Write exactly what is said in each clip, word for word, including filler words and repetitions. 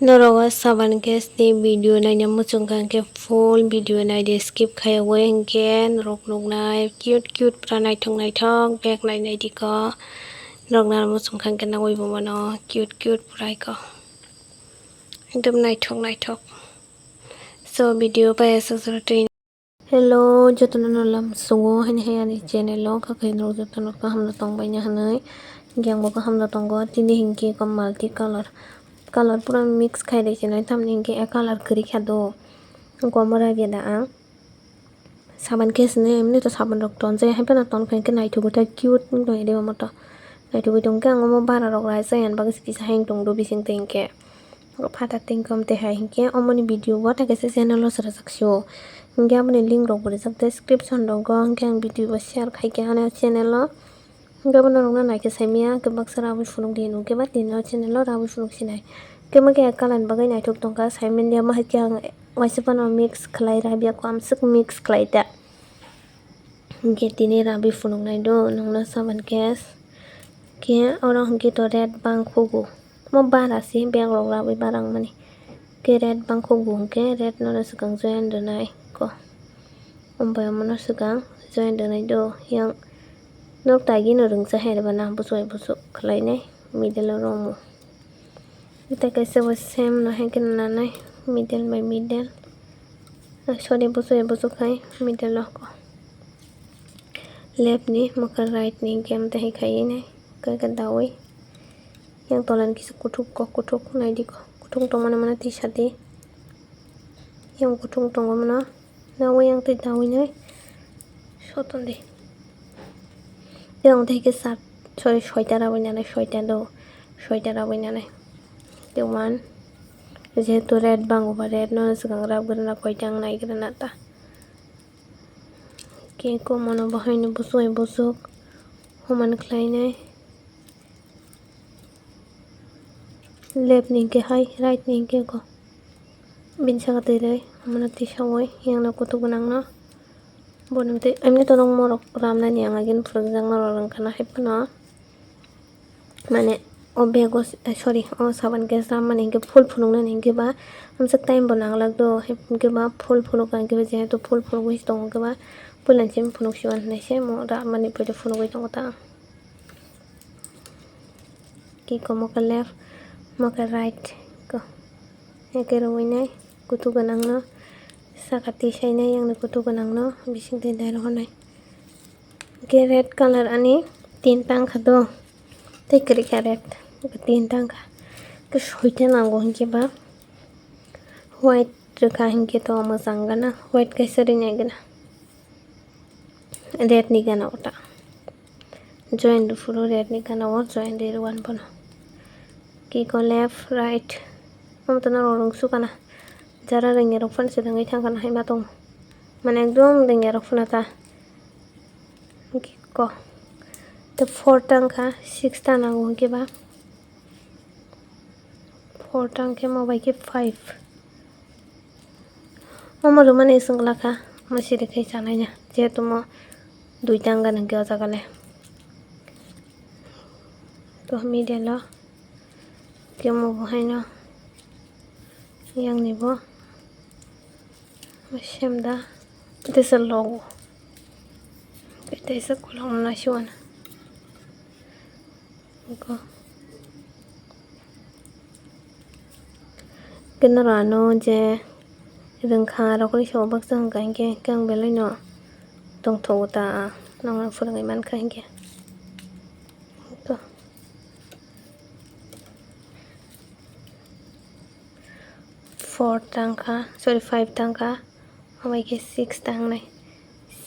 Norok o Saban Gas ni video naina muchung kha hwnkhe full video naidi, skip khaiwi, hwnkhe norok nuknai cute cute pura naithok naithok bag nainai diko. Norok nana muchung kha hwnkhe nugwi bo mano cute cute pura iko, ekdom naithok naithok. So video bai aswk jora twi. Hello, jotono no lam sungo, haini hai ani channel o, kha khe norok jotono kaham no tong bai na hinwi, hwnkhe ang bo kaham no tongo, tini hwnkhe eko multi color, color pura mix khai rw sinai, tamni hwnkhe a color kwrwi kha do, eko omo rabya da ang, Saban Gas ni, emni to saban rok tonjak, hai phano ton kha hwnkhe naithogo tei cute wng tong de omo to, naithogwi tong khe ang omo bara rok raijak yani bagwi se kisa hai wng tong do bising twi hwnkhe. Phatha tingkom tei hai hinkhe omoni video bo tei kaisa channel o swrajak sio. Hinkhe aboni link rok bo rijak description rogo, hinkhe ang video bo share khaikhe ano channel o. Hinkhe abono norokno naikhe saimanya, hinkhe baksa rabwi phunukdi hinkhe ba tini o channel o rabwi phunuk sinai. Hinkhe ma khe kalan bagwi naithok tongkha, saimanya ma hai khe ang waisa phano mix khlai rabya, kwamswk mix khlai da. Hinkhe tini rabwi phunuknai do nokno Saban Gas. Khe oro hinkhe to rate bangkhugo. Mo bara se bag rok rabwi barang mani. Khe rate bangkhugo hinkhe rate no swkang join rwnai ko. Omo bai omono swkang join rwnai do. Yang nok tagi no rwngsa hai rwbana bwswk bai bwswk khlainai middle o romo. Tei kaisa bo same no hai khe nanai middle by middle. Ah, sorry, bwswk bai bwswk khai middle o ko. Left ni mokhe right ni game tei hai khai nai khe khe dawi. Yang tola ni kisa kuthuk kok kuthuk naidi kok kuthuk tongmani mano tisa di. Yang kuthuk tongo mano dawi yang tei dawi nai soton di. Yang tei kisa sorry soita rawi nai soita do soita rawi nai. Tei one jehetu red bango ba red no swkang rap gana koita ang nai gana ta. Khe komono bo haino bwswk bai bwswk human khlainai. Left ni hwnkhe hai, right ni hwnkhe go. Bini saka twi rwi, omono tisawi, yang no kutuk gwnang no. Bono tei, emni to norok ramnani ang agini phwrwkjak norok rwngkha na hai phano. Mane, o bag o, eh, sorry, o Saban Gas rammani hwnkhe full phunuknani hwnkhe ba, amswk time bo nanglak do, hwnkhe ba full phunukna hwnkhe ba, jehetu full phunugwi tongo hwnkhe ba, puilani simi phunuk siwan hinwi se mo rammani pore phunugwi tongo ta ang. Kiko mokhe left, mokhe right ko. Eke rwinai kutuk gwnangno saka tisainai yang ni kutuk gwnangno bising twi dai rohornai. Hwnkhe red colour ani tinta wngkha do. Tei kwrwi kha red. Tinta wngkha. Hwnkhe soita nango hwnkhe ba white rwkha hwnkhe to mwchang gana. White kaisa rinai gana. Red ni gana o ta. Join rw phuru red ni gana o join rw rw ani bono. Kiko left, right. Omo to norok rwngsukha na. Jara rwngya rok phano se rwngwi thangkha na hai ma tongo. Mane ekdom rwngya rok phano ta. Kiko. Tei four ta wngkha, six ta nango hwnkhe ba. Four ta wngkhe mo bai khe five. Omo rwmani swngla kha, omo siri khai chanai ya. Jehetu mo duita wngkha nangkhe o jaga le. To middle o khe omo bo haino yang ni bo. Sem da teisa logo. Teisa kolom na siwana. Go. Khe norok ano je rwngkha rokni sabo baksa hwnkha hinkhe khe ang belai no tongthogo ta, nongno phwrwngwi mankha hinkhe. Go. Four ta wngkha, sorry, five ta wngkha, omo hai khe six ta wngnai,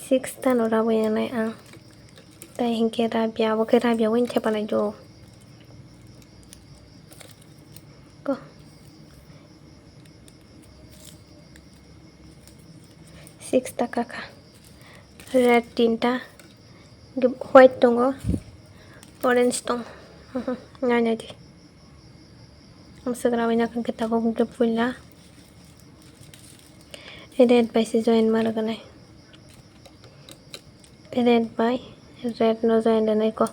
six ta no rabwi wngnai ang, tei hinkhe rabya, abo khe rabya wngwi thepanai do. Ko. Six ta kakha. Red tinta, white tongo, orange tongo. Nai nai di. Amswk rawi nakha hwnkhe tabuk hwnkhe puila. Red bai se join ma rwgwnai. Red bai red no join rwnai ko.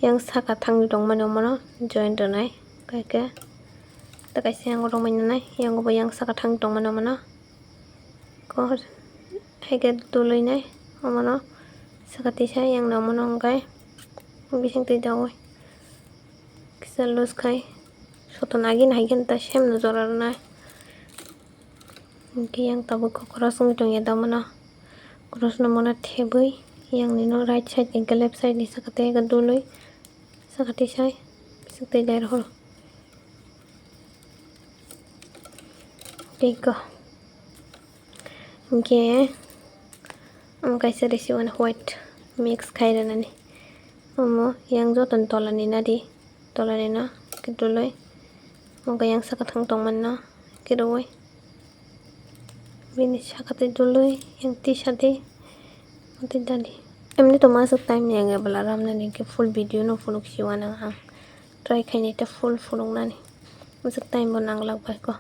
Yang saka thangwi tongmani omono join rwnai. Kaikhe. Tei kaisa yang rwngwi nanai, yang bo yang saka thang tongmano mano. Kok hai khe dului nai, omono saka tisa yang no mano hwnkhe bising twi daui kisa loose khai soton agi nai hai khe ta sem no jora rwnai. Hwnkhe yang tabuk kokros wngwi tongya da mano. Kokros no mano thebwi yang ni no right side hwnkhe left side ni saka tei dului saka tisai bising twi dai rohor. Tei ko hwnkhe omo kaisa resi one white mix khai rwnani. Omo yang joto ni tola ni nadi, tola ni no khe dului. Omo khe yang saka thang tongmani no khe rwui. Bini saka tei dului yang tisa di, tei dadi. Emni to masuk time ni ang ebla ramnani khe full video no phunuk si wanang ang. Try khainai ta full phunuknani. Masuk time bo nanglak bai ko.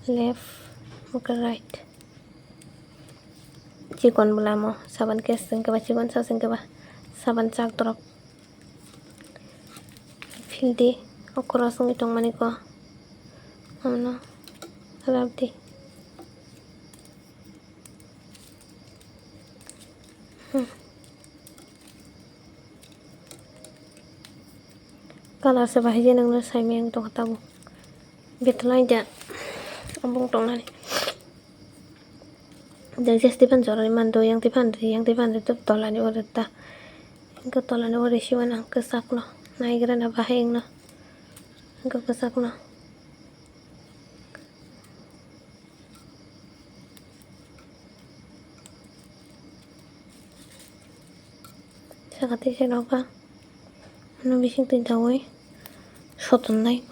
Left, omo khe right. Chikon bwlamo saban case wngkhe ba, chikon sa wngkhe ba, saban chak dorop. Phildi, o cross wngwi tongmani ko. Ano, rabdi. Hmm. Colour se bahai je nangno saimaya wng tongkha tabuk. Betulai da, obo wng tongnani. Jang jesti phan jorani mando, yang tiphan ri, yang tiphan ri, tei tolani o rwta. Hwnkhe tolani o risi uanang kwchakno, naigrana bahai wngno. Hwnkhe kwchakno. Saka tei se nogo, ano bising twi daui sotonnai.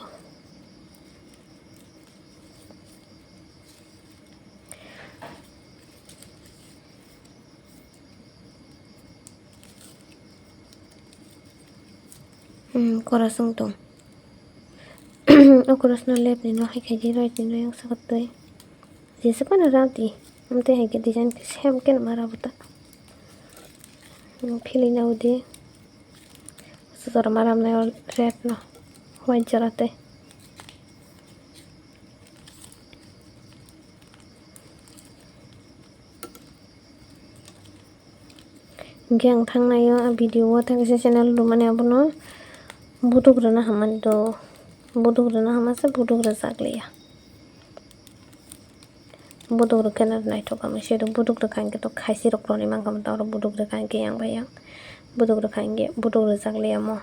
Hmm, chorus wng tong. O chorus no left ni no hai khaidi, right ni no yang sakatwi. Jesa phano rw di. Amtwi hai khe design khe same khe ma rw bo ta. Hmm, philwi na udi. Sujor ma ramnai o red no. White jora tei. Hwnkhe ang thangnai o, a video o tei kaisa channel lumani abono buduk rwna hamani do, buduk rwna hama se buduk rwjak liya. Buduk rwkhe no naithok kha mui se do, buduk rwkha hwnkhe to khaisi rok tonwi mankha, oro buduk rwkha hwnkhe yang bai yang buduk rwkha hwnkhe buduk rwjak liya mo.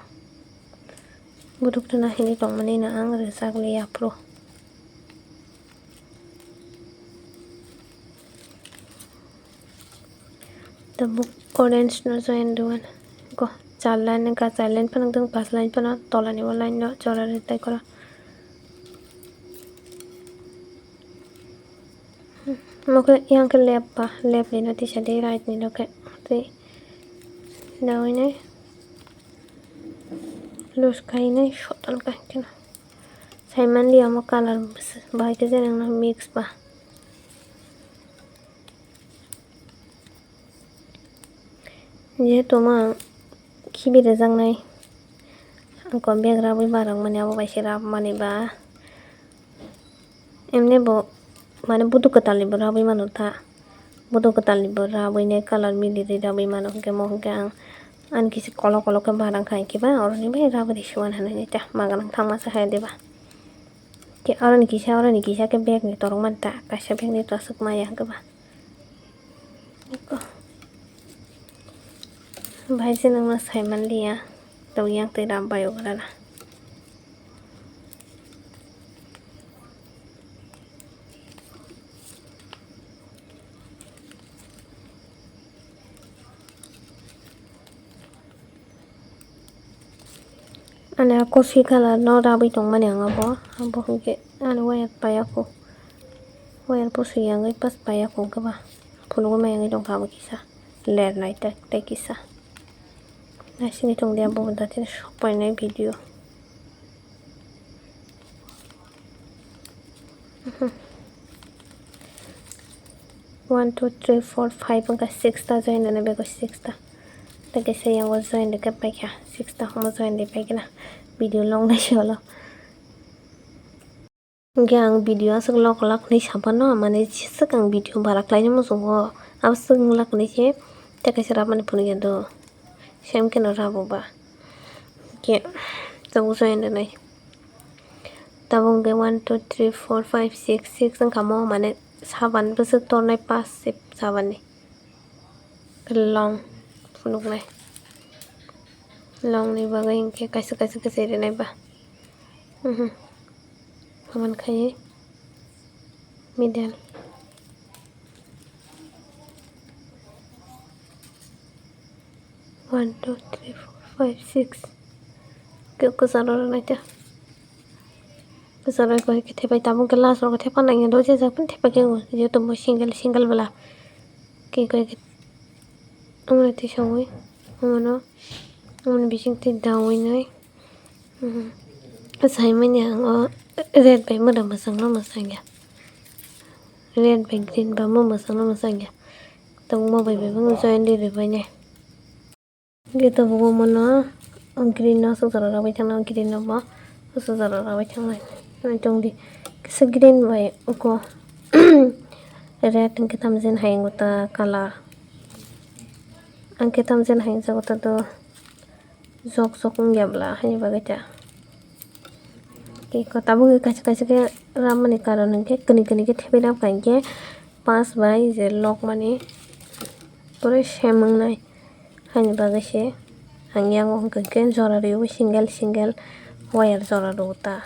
Buduk rwna hinwi tongmani no ang rwjak liya phuru. Tabuk orange no join rwna ko char line wngkha, char line phano wngtong, pas line phano tolani o line no jora rw tai koro. Omo khe yang khe left ba, left ni no tisa di, right ni no khe tei daui nai loose khai nai soton khai kheno sai manliya omo colour bahai khe je nang no mix ba. Jehetu omo ang khibi rwjaknai, ang kok bag rabwi barokmani, abo bai se rabmani ba. Emni bo mane buduk kwtalni bo rabwi mano ta, buduk kwtalni bo rabwi ne colour mili rwi rabwi mano, hwnkhe mo hwnkhe ang ani kisa kolok kolok khe barang khai khe ba, oroni bai rabwi rw si mano hinui ta, ma gwnang thangma se hai diba. Khe oroni kisa, oroni kisa khe bag ni torok mani ta, kaisa bag ni to aswk maya hwnkhe ba. Eko. Bahai se nangma sai manliya, tong yang tei ram bai ograna. Ani a coffee colour no rabwi tongmani ang abo, abo hwnkhe ani wire paiya kho, wire pusu yangwi pas paiya kho hwnkhe ba phunugwi maya wngwi tongkha abo kisa ler nai tei, tei kisa naisingwi tongdi abo bo da tei sok painai video. One, two, three, four, five wngkha, six ta join rwna bego, six ta. Tei kaisa yango join rwkhe paikha, six ta omo join rwi paikhe na video long nai solo. Hwnkhe ang video aswk lok lak hinwi saphano, mane swk ang video bara khlaina muchungo, abo swk wng lak hinwi khe tei kaisa rabmani phunukya do, sem kheno rabo ba. Hwnkhe tabuk join rwnai. Tabuk hwnkhe one, two, three, four, five, six, six wngkha mo, mane saban bwswk tornai pas se sabanni. Long phunuknai. Longni bagwi hwnkhe kaisa kaisa khe chai rwnai ba. Mhm. Oman khai middle. One, two, three, four, five, six. Khe kwcharo rwnai ta. Kwcharo khe thepai tabuk khe last rok khe thepa nangya do, je jak phano thepa khe o. Jehetu bo single, single bwla. Khe khe omono tisawi, omono, omono bising twi dawi nai. Mhm. Saimanya ang o red bai mwdang mwchangno mwchangya. Red bai green ba mo mwchangno mwchangya. Tabuk mo bai bai bo join ri ri bai nai. Hwnkhe tabuk omono green no aswk jora rwbai thangnai, green no bo aswk jora rwbai thangnai. Naitongdi kisa green bai uko red hwnkhe tamjani hai wngkha ta colour. Ang khe tamjani hai wngjago ta do. Jok jok wngya bwla haini bagwi ta. Tei kwtal tabuk kaisa kaisa khe ramani karon hwnkhe kwnwi kwnwi khe thepai rwkha hinkhe pas bai je lokmani pura sem wngnai haini bagwi se ang yango hwnkhe khe jora rwwi single single wire jora rwo ta.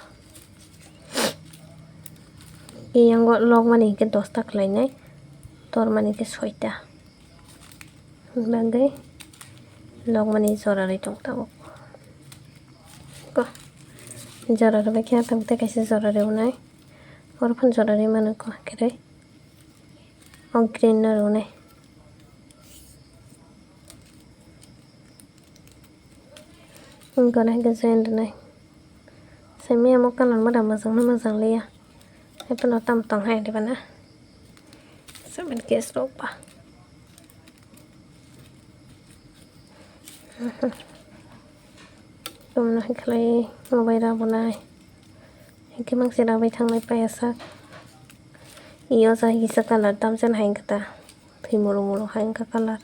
Tei yango lokmani hinkhe dosta khlainai, tormani khe soita. Bagwi lokmani jora rwi tong tabuk. Ko, jora rwbai khe tabuk tei kaisa jora rwnai. Oro phano jora rwi mano ko, kwrwi. O green no rwnai. Wngkha na hwnkhe join rwnai. Simi amo colour mwdang mwchang no mwchang liya. Haphano tamo tong hai diba na. Cement case rok ba. Tumno hai khlai mobile rabo nai. Hwnkhe mangse rabai thangnai paiya sak. Iyo ja kisa colour tamjani hai wngkha ta. Thwi muru muru hai wngkha colour.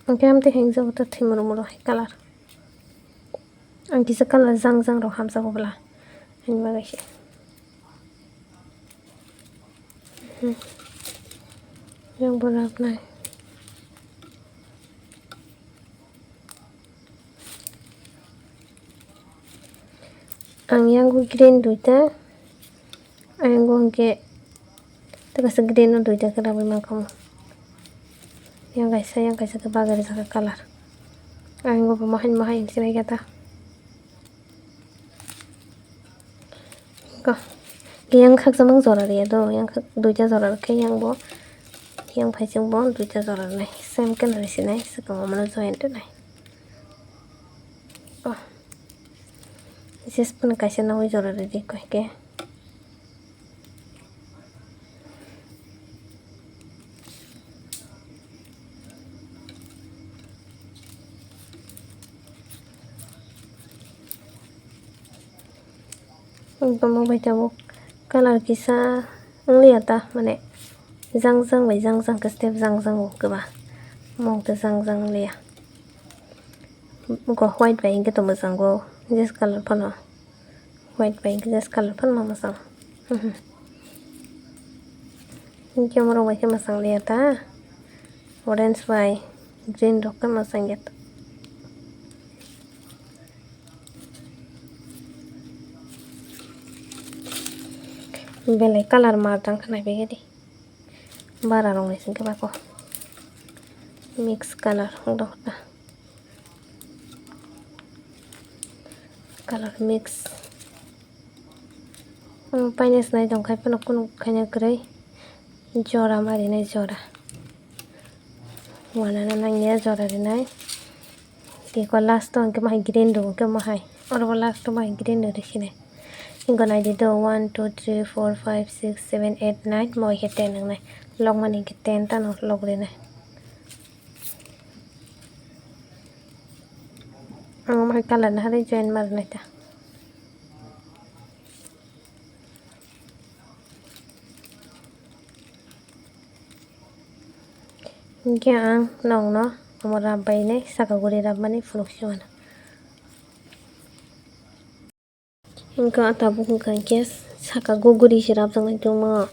Hwnkhe amtwi hai wngjago ta thwi muru muru hai colour. Ang kisa colour jang jang rok hamjago bwla. Ani bagwi se. Hmm. Yang bo rwknai. Ang yang bo green duita. Ayang o hwnkhe tei kaisa green o duita khe rabwi mankha omo. Yang kaisa, yang kaisa khe bagwi rijak kha colour. Ayang o bo mahai mahai wng sinai khe ta. Ko, yang khaksa mang jora riya do, yang khak-, duita jora rwkhe yang bo, yang phaising bo duita jora rwnai. Same khe nari sinai, swkang omono join rwnai. Ko, jesphano kaisa nogwi jora rwdi koi khe. Tamo bai tabuk colour kisa wng liya ta, mane jang jang bai jang jang khe step jang jang o kwba, mung tei jang jang wng liya. Go white bai hwnkhe to mwchang go, jes colour phano. White bai hwnkhe jes colour phano mwchang. Mhm. Hwnkhe omo rok bai khe mwchang liya ta. Orange bai green rok khe mwchang ya ta. Belai colour mar tang kha nai bai khe di. Bara rok ni sing khe bako. Mix colour wng tong kha. Colour mix. Omo paina sinai tong khai phano kunu khaina kwrwi. Jora ma rinai jora. Wanana nangya jora rinai. Tei ko last o hwnkhe mahai green rw hwnkhe mahai. Oro bo last o mahai green rw rw sinai. Hwnkhe naidi do one, two, three, four, five, six, seven, eight, nine, mo hai khe ten wngnai. Lokmani hwnkhe ten tano lok rinai. Ang omo hai colour ni hari join ma rwnai ta. Hinkhe ang nokno omo rap bai nai saka guri rapmani phunuk si mano. Hinkhe tabuk wngkha hinkhe saka guguri se rapjaknai tongmo.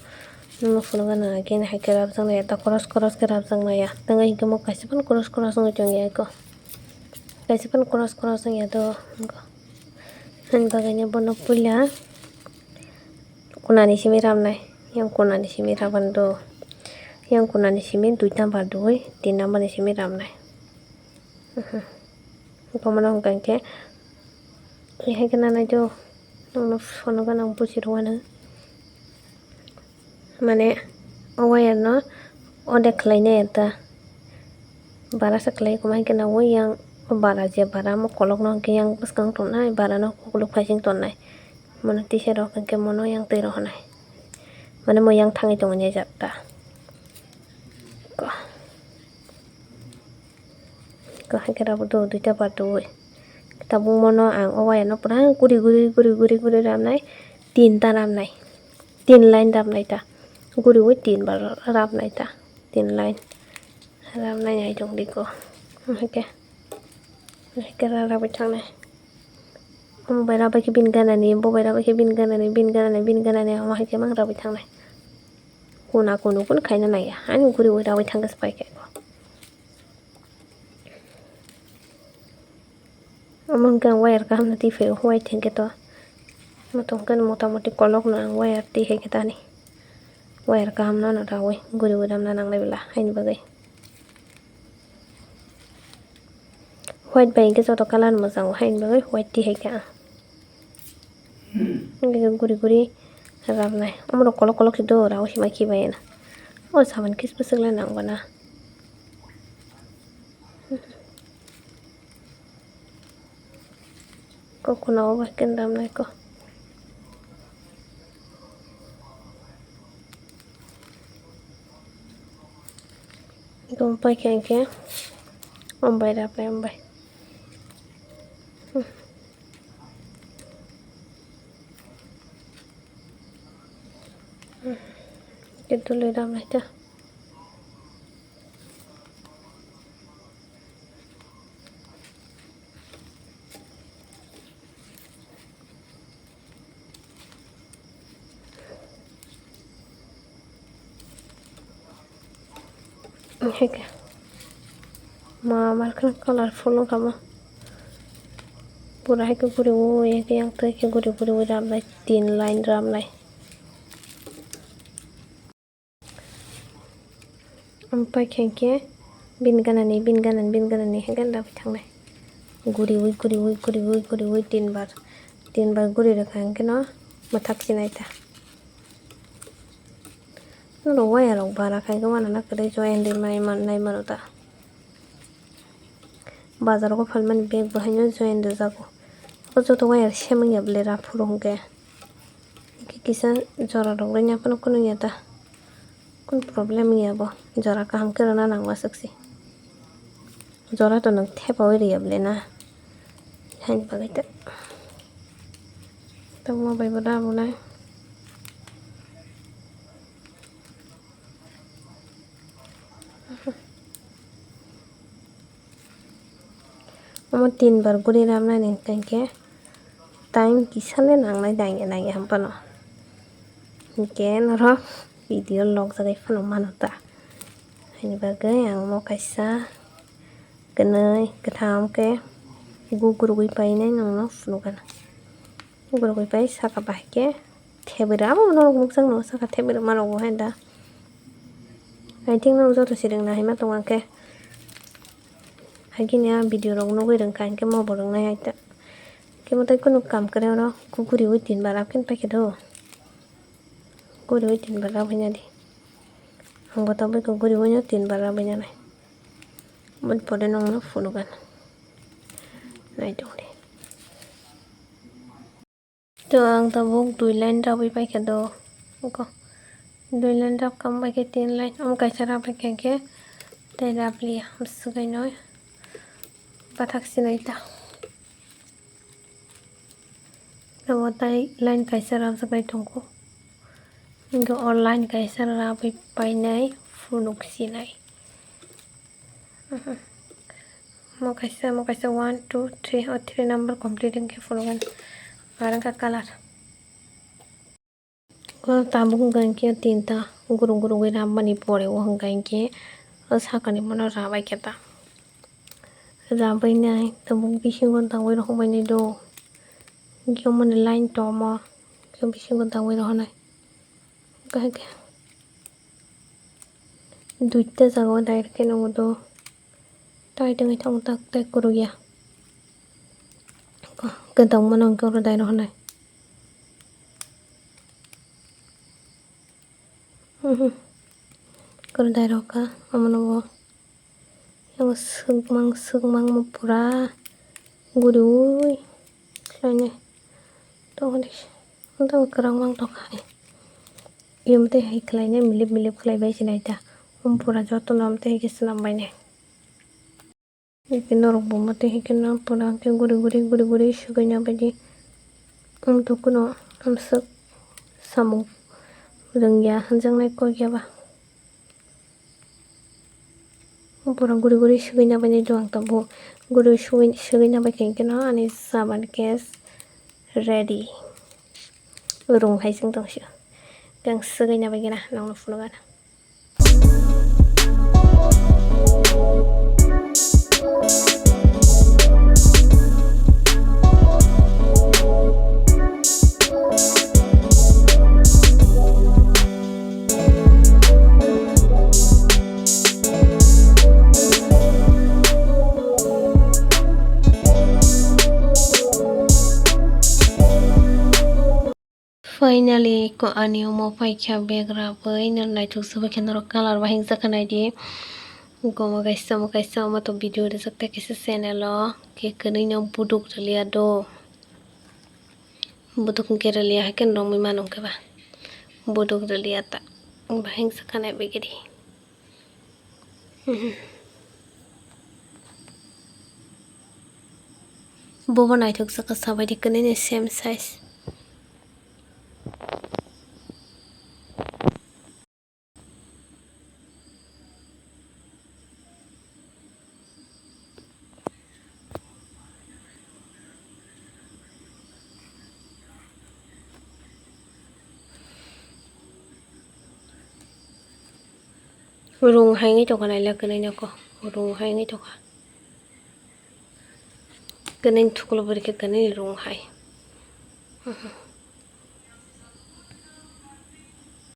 Nono phunukgana khe hai khe rapjaknai ya, ta cross cross khe rapjaknai ya. Tangwi hinkhe mo kaisa phano cross cross wngwi tongya eko. Kaisa phano cross cross wngya do. Ani bagwi no bono puila kunani simi rapnai. Yang kunani simi rapani do. Yang kunani simi duita bar dui, tin number ni simi rapnai. Bomono hwnkha hinkhe, hai khe nanai do, nono phunukgana ang buji rwano. Mane, o wire no order khlai nai ya ta. Bara se khlai, kuma hinkhe na o yang bara je bara mo kolok no hinkhe yang bwskang tongnai, bara no kukluk phaising tongnai. Mono tisa rok hinkhe mono yang twi rohornai. Mane mo yang thangwi tongwi nai jak ta. Ko. Ko hai khe rabo do duita bar dui. Tabuk mono ang o wire no pura guri guri guri guri guri ramnai. Tinta ramnai. Tin line ramnai ta. Guriwi tin bar ramnai ta. Tin line. Ramnai nai tong di ko. Hai khe. Hai khe ra rabai thangnai. Omo bai rabai khe bini ganani, bo bai rabai khe bini ganani, bini ganani, bini ganani, omo hai khe mang rabai thangnai. Kuna kunu kun khaina naiya. Ani guriwi rabai thangkhe se pai khe ko. Omo hwnkhe ang wire kaham no twi phaio, white hinkhe to. Omo tongkhe motamoti kolok no ang wire twi hai khe tani. Wire kaham no no rawi guriwi ramna nangnai bwla haini bagwi. White bai hinkhe joto colour mwchango haini bagwi white twi hai khe ang. Hinkhe guri guri ramnai. Omorok kolok kolok se do rawi se ma khibai na. O saman kis bwswk le nang bana. Kokuna o bai khe ramnai ko. Gom pai khe hinkhe om bai rap lai om bai. Khe dului rap lai ta. Heke. Ma, mar kheno colorful wngkha mo. Pura hai khe guri ui, hai khe yang twi khe guri guri ui ramnai, tin line ramnai. Omo pai khe hinkhe bini ganani, bini ganani, bini ganani hinkhe rabai thangnai. Guriui, guriui, guriui, guriui tinbar, tinbar guri rwkha hinkhe no mwthak sinai ta. Norok waya rok bara khai khe wanana kwrwi join rwmani mannai mano ta. Bazar o phalmani bag bo haino join rwjago. O joto waya se manya bwle ra phuru hinkhe. Kisa jora rok rwna phano kunu ya ta. Kunu problem ya bo. Jora kaham khe rwna nang ma swk se. Jora to nwng thepaui rwya bwle na. Haini bagwi ta. Tamo bai bo da bo nai. Omo tinbar guri ramnani hinkhe time kisa le nangnai dangya dangya hinphano. Hinkhe norok video log jagwi phano mano ta. Haini bagwi ang omo kaisa kwnwi kwtham khe gugurgwi painai nongno phunukgana. Gurgwi pai saka bahai khe thebwi rw, abo norok nukjakno saka thebwi rwma rok bo hai da. I think norok joto se rwngna hai ma tongo khe. Hai khe ni a video rok nugwi rwngkha hinkhe mo bo rwngnai hai ta. Khe mwtai kunu kam kwrwi oro guriui tinbar rw khe paikhe do. Guriui tinbar rw hinadi. Ang bo tabuk guriui no tinbar rw hinanai. Boni pore nongno phunukgana. Nai tongdi. To ang tabuk dui line rabwi paikha do. Oko dui line rab kam bai khe tin line. Omo kaisa rab bai khe tei rab liya. Swkang no bathak sinai ta. Abo tai line kaisa rabjak bai tongo. Hinkhe o line kaisa rabwi painai phunuk sinai. Mo kaisa, mo kaisa one, two, three, o three number complete hwnkhe phunukgani. Ar wngkha colour. O tabuk hwnkha hinkhe tinta guruk guruk wi rammani pore o hwnkha hinkhe o sakani bono rabai khe ta. Rabai nai tabuk bisingo dangwi rohorbai nai do. Hinkhe omoni line tomo hinkhe bisingo dangwi rohornai. Hinkhe duita jaga o direct khe nungo do. Tai tongwi thango tak tai kwrwngya. Kwdangmano hwnkhe oro dai rohornai. Kwrwng dai rohorkha omono bo. Yang swkmang swkmang mo pura guriui khlainai. Tongdi tong kwrwng mang tongkha. Yom tei hai khlainai milip milip khlaibai se naita. Om pura jotono om tei hai khe swnam bainai. Hwnkhe norok bo motwi hwnkhe no pura hwnkhe guri guri guri guri swgwi nabaidi. Wng tongkhwno hamswk samung rwngya hwnjaknai kok ya ba. Pura guri guri swgwi nabaidi do ang tabuk. Guri swgwi swgwi nabaikha hwnkhe no ani saban case ready. Rung hai chwng tong sio. Khe ang swgwi nabaikhe na nokno phunukgana. Finally, ko ani omo paikha bag rabwi, no naithok se bai khe norok colour bahai wngjakha naidi. Omo kaisa, omo kaisa, omo to video rijak ta kisa channel o, khe kwnwi no buduk rwliya do. Buduk hwnkhe rwliya hai khe romwi mano hwnkhe ba. Buduk rwliya ta, bahai wngjakha naibaidi. Bobo naithok jakha sabaidi kwnwi ni same size. Rung hai wngwi tongkha naila kwnwi nokho. Rung hai wngwi tongkha. Kwnwi thuklo bwrwi khe kwnwi rung hai.